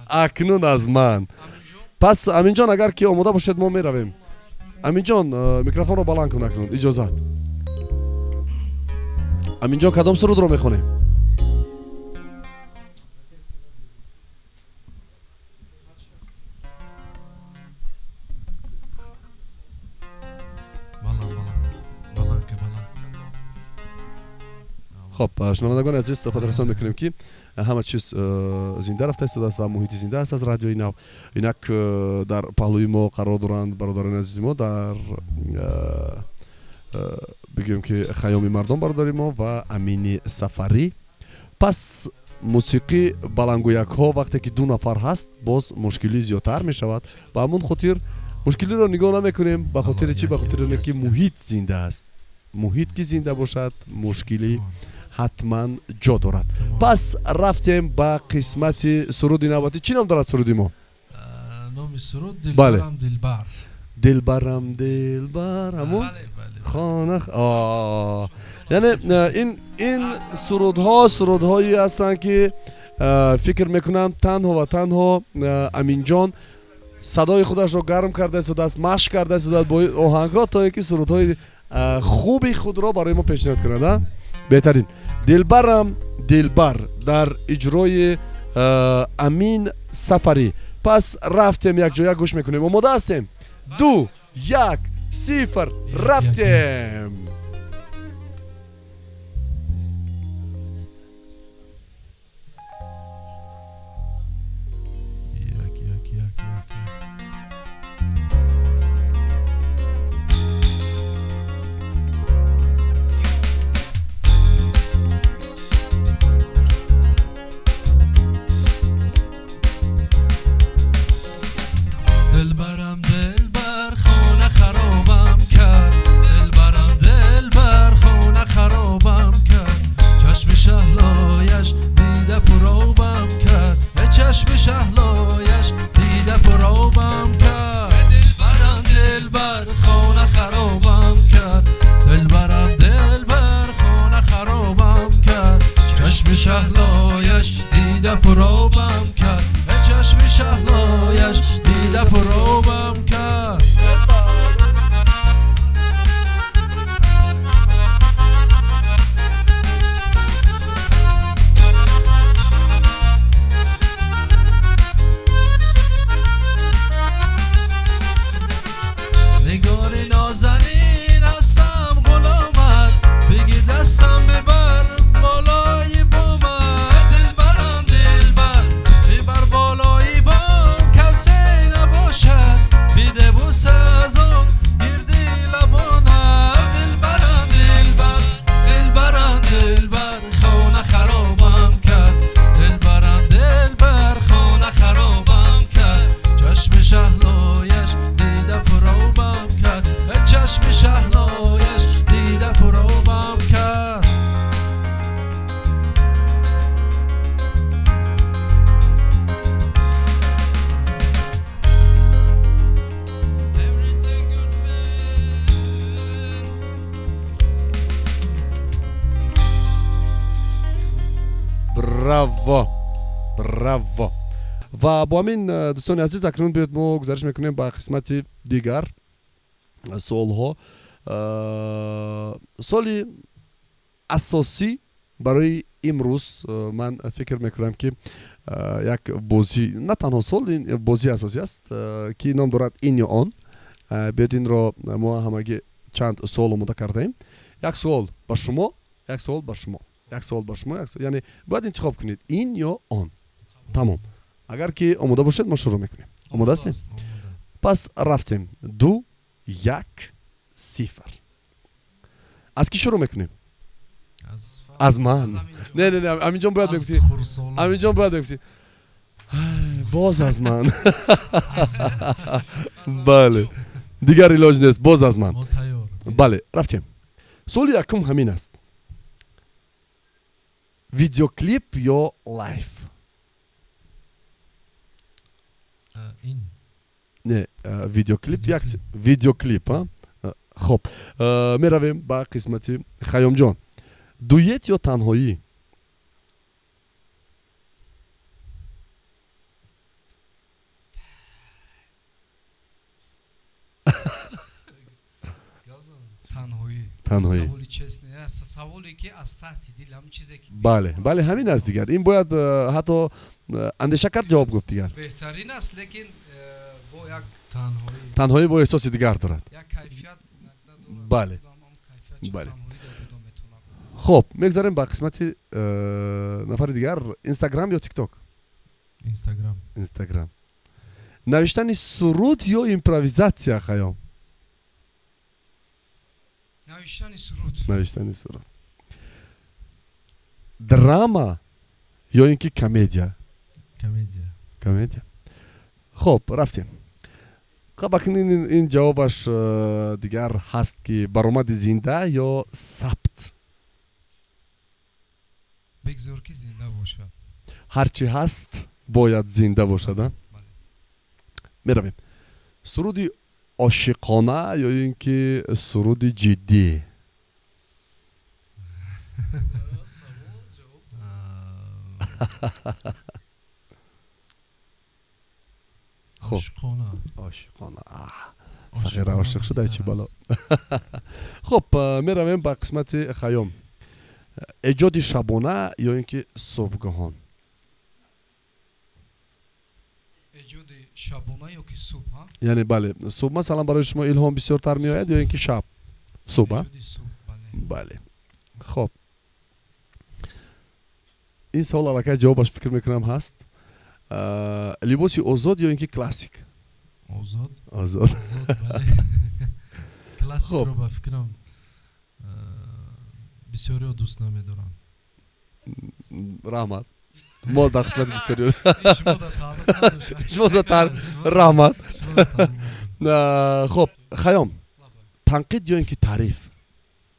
акнун аз ман. Пас, Аминҷон, агар ки омода бошед, мо меравем. Аминҷон, микрофонро баланд кун акнун, иҷозат. Аминҷон, кадом сурудро мехонем? Баланд, баланд, баланд ка, баланд. Хоб, шунавандагони азиз, хотиррасон мекунем, ки ҳама чиз зинда рафта истодааст ва муҳити зинда аст аз Радиои Нав. Инак дар паҳлӯи мо қарор доранд бародарони азизи мо, дар бигӯем, ки Хайёми Мардон, бародари мо, ва Амини Сафарӣ. Пас мусиқӣ, баландгӯякҳо, вақте ки ду нафар ҳаст, боз мушкилӣ зиёдтар мешавад. Ба ҳамон хотир мушкилиро нигоҳ намекунем. Ба хотири чӣ? Ба хотири оне ки муҳит зинда аст. Муҳит ки зинда бошад, мушкилӣ ҳатман ҷо дорад. Пас рафтем ба қисмати суруди навбатӣ. Чӣ ном дорад суруди мо? Номи суруд Бале. «Дилбарам, дилбар». «Дилбарам, дилбар», ҳамун хона. Яъне ин сурудҳо сурудҳое ҳастанд, ки фикр мекунам, танҳо ва танҳо Аминҷон садои худашро гарм карда истодааст, машқ карда истодааст бо ин оҳангҳо, то ин ки сурудҳои хуби худро барои мо пешниҳод кунад. А беҳтарин «Дилбарам, дилбар» дар иҷрои Амин Сафарӣ. Пас рафтем, якҷоя гӯш мекунем. Омода ҳастем? Ду, як, сифр, рафтем. Як, як, як, як, як. Дилбарам, дилбар, хона харобам кард. Дилбарам, дилбар, хона харобам кард. Чашми шаҳлояш дида пуробам кард. Чашми шаҳлояш дида пуробам кард. Дилбарам, дилбар, хона харобам кард. Дилбарам, дилбар, хона харобам кард. Чашми шаҳлояш дида пуробам кард. Чашми шаҳлояш дида пуробам кард. Нигори нозанин, ҳастам ғуломат, бигир дастам, бибар болои бомат. Дилбарам, дилбар, бибар болои бом, касе набошад, биде бӯса аз он гирди лабонат. Дилбарам, дилбар, дилбарам, дилбар, хона харобам кард. Дилбарам, дилбар, хона харобам кард. Чашми шаҳлояш дида пуробам кард. Чашми шаҳлояш дида пуробам кард. Everything good man. Браво, браво! Ва бо ҳамин, дӯстони азиз, акнун биёед, мо гузариш мекунем ба қисмати дигар суолҳо. Суоли асосӣ Барои имрӯз ман фикр мекунам, ки як бозӣ, на танҳо суол, ин бозии асосӣ аст, ки ном дорад «Ин ё он». Биёд, инро мо ҳамагӣ чанд суол омода кардаем. Як суол ба шумо, як суол ба шумо, як суол ба шумо, яъне бояд интихоб кунед, ин ё он, тамом. Агар ки омода бошед, мо шурӯъ мекунем. Омода ҳастем? Пас рафтем. Ду, як, сифр. Аз кӣ шурӯъ мекунем? Аз ман? Не, не, не, Аминҷон бояд мегуфтӣ. Аминҷон бояд мегуфтӣ. Боз аз ман. Бале, дигар илоҷ нест, боз аз ман. Бале, рафтем. Суоли якум ҳамин аст: видеоклип ё лайв? Не, видеоклип, як видеоклип. Хоб, меравем ба қисмати Хайёмҷон. Дуэт ё танҳоӣ? Танҳоӣ. Танҳоӣ. Саволи честный, саволе ки аз таҳти дил, ҳамн чизе ки Бале, бале, ҳамин аст дигар. Ин бояд ҳатто андеша кард, ҷавоб гуфт дигар. Беҳтарин аст, лекин бо як танҳоӣ бо эҳсоси дигар дорад. Як кайфият. Бале, бале. Хуб, мегзарем ба қисмати нафари дигар. Инстаграм ё Тикток? Инстаграм. Инстаграм. Навиштани суруд ё импровизатсия, Хаём? Навиштани суруд. Навиштани суруд. Драма ё ин ки комедия? Комедия. Комедия. Хуб, рафтем. Хаб, акнун ин ҷавобаш дигар ҳаст, ки баромади зинда ё сабт? Бигзор ки зинда бошад. Ҳарчи ҳаст, бояд зинда бошад. Меравем. Суруди ошиқона ё ин ки суруди ҷиддӣ? Ошиқона. Ошиқона. Сағира ошиқ шуда, чӣ бало. Хуб, меравем ба қисмати Хайём. Эҷоди шабона ё ин ки субҳгоҳон? Эҷоди шабона ё ки субҳ? Яъне, бале, субҳ, масалан, барои шумо илҳом бисёртар меояд ё ин ки шаб? Субҳ. Бале. Хуб, ин савол аллакай ҷавобаш, фикр мекунам, ҳаст. Либоси озод ё ин ки классик? Озод. Озод. Классикро, ба фикрам, бисёриҳо дӯст намедоранд. Раҳмат, мо дар қисмати бисёриҳо, шумо раҳмат. Хуб, Хайём, танқид ё ин ки таъриф,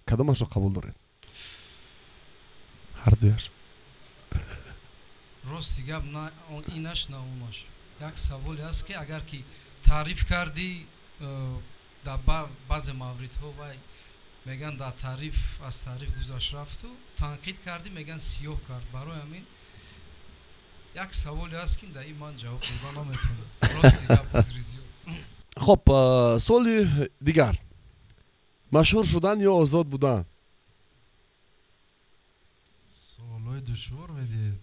кадомашро қабул доред? Ҳардуяш? Рости гап, на инаш, на онаш. Як саволе аст, ки агар ки таъриф кардӣ, дар баъзе мавридҳо вай мегӯянд, дар таъриф аз таъриф гузашт рафту, танқид кардӣ, мегӯянд, сиёҳ кард. Барои ҳамин як саволе аст, ки дар ин ман ҷавоб дода наметавонам, рости гап, узри зиёд. Хуб, суоли дигар: машҳур шудан ё озод будан? Суолҳои душвор медиҳед.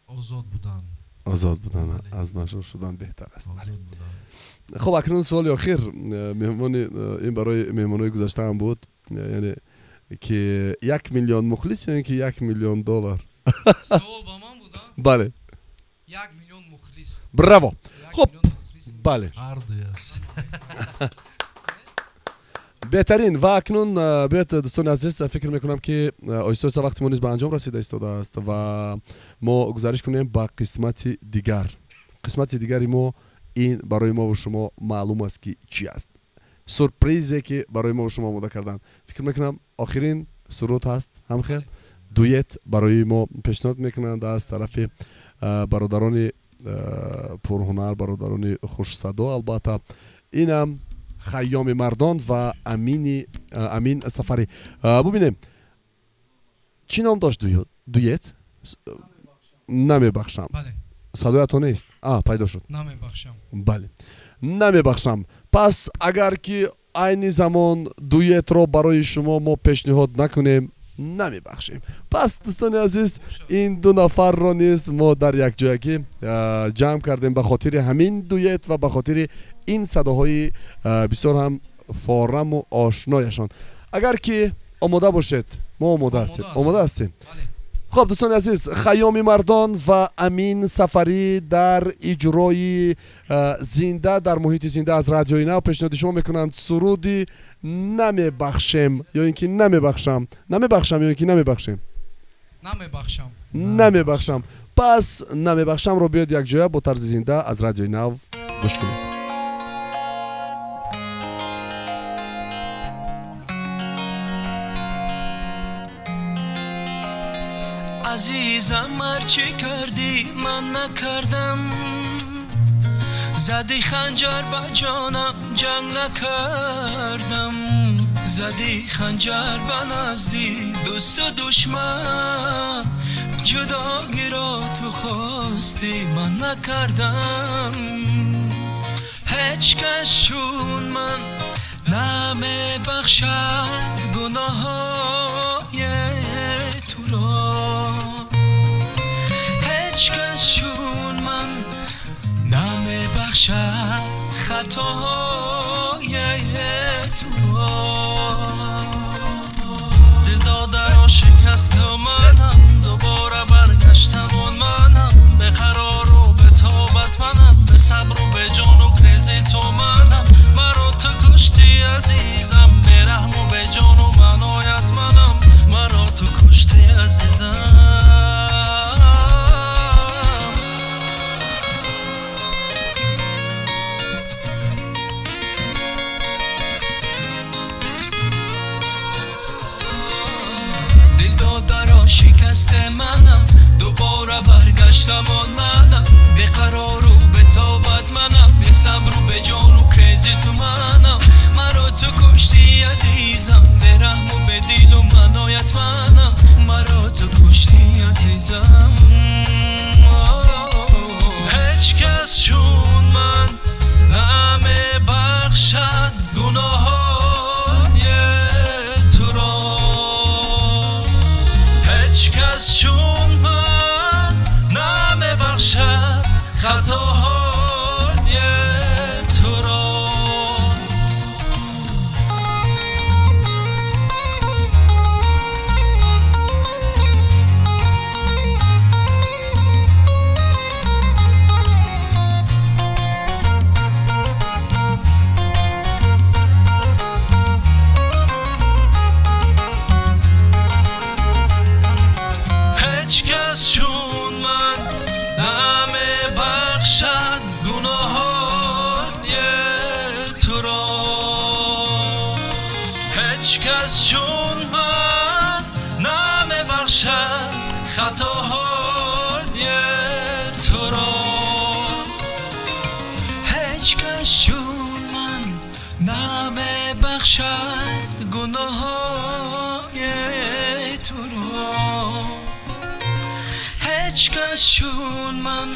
Озод будан. Озод будан аз машҳур шудан беҳтар аст. Хуб, акнун суоли охир. Меҳмони, ин барои меҳмонои гузаштаам буд, яъне ки 1 миллион мухлис ё ин ки 1 миллион доллар? Савол ба ман буд? Бале. 1 миллион мухлис. Браво! Хуб, бале. Ҳардуяш. Беҳтарин. Ва акнун биёед, дӯстони азиз, фикр мекунам, ки оҳиста оҳиста вақти мо низ ба анҷом расида истодааст ва мо гузариш кунем ба қисмати дигар. Қисмати дигари мо ин барои мову шумо маълум аст, ки чӣ аст. Сюрпризе, ки барои мову шумо омода карданд, фикр мекунам, охирин суруд ҳаст, ҳамхел дуэт барои мо пешниҳод мекунанд аз тарафи бародарони пурҳунар, бародарони хушсадо. Албатта, инам Хайёми Мардон ва Амин Сафарӣ. Бубинем, чӣ ном дошт дуэт? «Намебахшам». Садоятон нест, пайдо шуд. Намебахшам. Бале, намебахшам. Пас агар ки айни замон дуетро барои шумо мо пешниҳод накунем, намебахшем. Пас, дӯстони азиз, ин ду нафарро низ мо дар якҷоягӣ ҷамъ кардем ба хотири ҳамин дует ва ба хотири ин садоҳои бисёр ҳам фораму ошнояшон. Агар ки омода бошед, мо омода ҳастем, омода ҳастем. Хоб, дӯстони азиз, Хайёми Мардон ва Амин Сафарӣ дар иҷрои зинда, дар муҳити зинда аз Радиои Нав пешниҳоди шумо мекунанд суруди «Намебахшем» ё ин ки «Намебахшам». «Намебахшам» ё ин ки «Намебахшем»? Намебахшам. «Намебахшам». Пас «Намебахшам»-ро биёед якҷоя бо тарзи зинда аз Радиои Нав гӯш кунед. Азизам, ҳарчӣ кардӣ, ман накардам. Задӣ ханҷар ба ҷонам, ҷанг накардам. Задӣ ханҷар ба назди дӯсту душман, ҷудогиро ту хостӣ, ман накардам. Ҳеҷ кас чун ман намебахшад гуноҳҳои туро. Ҳеҷ кас чун ман намебахшад хатоҳои туро. Дил додаро шикасту манам, дубора баргаштам, он манам. Бе қарору бе тобат манам, бе сабру бе ҷону крези ту манам. Маро ту кушти, азизам, бераҳму беҷону маноят манам. Маро ту кушти, азизам. Дил додаро шикасте манам, дубора баргаштам, он манам. Беқарору бетобат манам, бесабру беҷону крези ту манам. Маро ту кушти, азизам, бераҳму бедилу маноят манам. Маро ту кушти, азизам. Ҳеҷ кас чун ман намебахшад гуноҳҳои туро. Ҳеҷ кас чун ман намебахшад хатоҳои туро. Ҳеҷ кас чун ман намебахшад гуноҳҳои туро. Ҳеҷ кас чун ман намебахшад хатоҳои туро. Ҳеҷ кас чун ман намебахшад гуноҳҳои туро. Ҳеҷ кас чун ман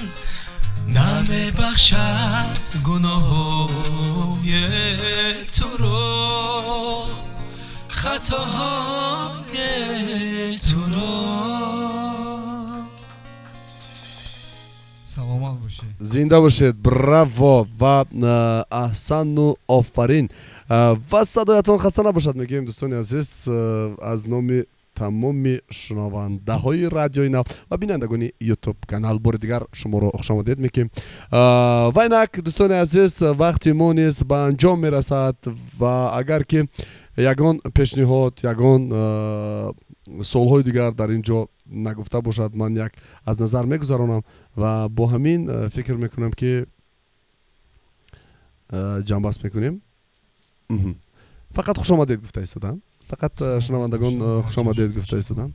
намебахшад гуноҳҳои туро, хатоҳои туро. Саломат бошед. Зинда бошед, браво ва аҳсану офарин. Ва садоятон хаста набошад, мегӯем, дӯстони азиз, аз номи тамоми шунавандаҳои Радиои Нав ва бинандагони Ютуб канал бори дигар шуморо хушомадед мекунем. Ва инак, дӯстони азиз, вақти мо низ ба анҷом мерасад ва агар ки ягон пешниҳод, ягон суолҳои дигар дар ин ҷо нагуфта бошад, ман як аз назар мегузаронам ва бо ҳамин фикр мекунам, ки ҷамъбаст мекунем. Фақат хушомадед гуфта истодам, фақат шунавандагон хушомадед гуфта истодам.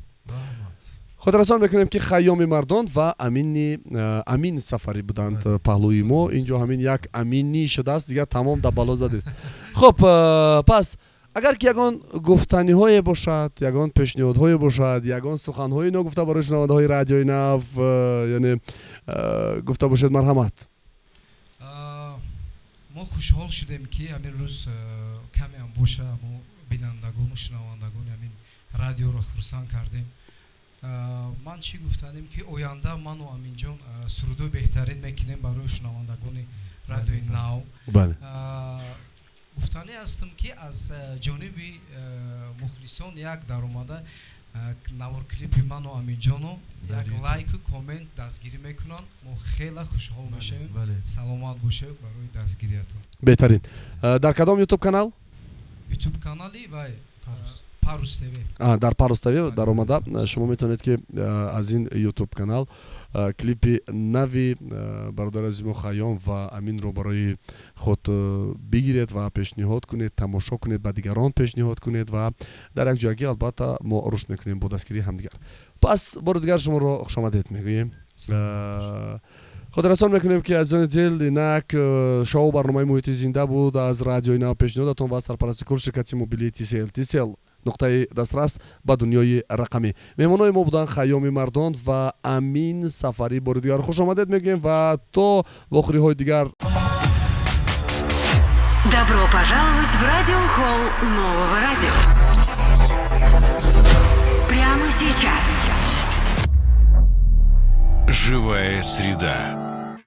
Хотиррасон мекунем, ки Хайёми Мардон ва Амин Сафарӣ буданд паҳлӯи мо. Инҷо ҳамин як Аминӣ шудааст, дигар тамом, да бало задест. Хуб, пас Агар ки ягон гуфтаниҳое бошад, ягон пешниҳодҳое бошад, ягон суханҳои ногуфта барои шунавандаҳои Радиои Нав, яъне гуфта бошед, марҳамат. Мо хушҳол шудем, ки ҳамин рӯз камеам боша, мо бинандагону шунавандагони ҳамин радиоро хурсанд кардем. Ман чӣ гуфтанем, ки оянда ману Аминҷон сурудои беҳтарин мекунем барои шунавандагони Радиои Нав. Гуфтанӣ ҳастам, ки аз ҷониби мухлисон як даромада навор клипи ману Аминҷону як лайку коммент дастгирӣ мекунанд, мо хеле хушҳол мешавем. Саломат бошед барои дастгириятон. Беҳтарин. Дар кадом Ютуб канал? Ютуб канали вай, Парус ТВ. Дар Парус ТВ даромада шумо метавонед, ки аз ин Ютуб канал клипи нави бародари азизмо Хайём ва Аминро барои худ бигиред ва пешниҳод кунед, тамошо кунед, ба дигарон пешниҳод кунед ва дар як ҷоягӣ албатта мо рушд мекунем бо дастгирии ҳамдигар. Пас бори дигар шуморо хушомадед мегӯем. Хотиррасон мекунем, ки, азизони дил, инак шоу барномаи Муҳити зинда буд аз Радиои Нав пешниҳодатон ва сарпарасти кул ширкати мобилии Тисел. Тисел — нуқтаи дастрас ба дунёи рақамӣ. Меҳмонои мо буданд Хайёми Мардон ва Амин Сафарӣ. Бори дигар хуш омадед мегӯем ва то вохӯриҳои дигар. Добро пожаловать в радиохолл нового радио. Прямо сейчас. Живая среда.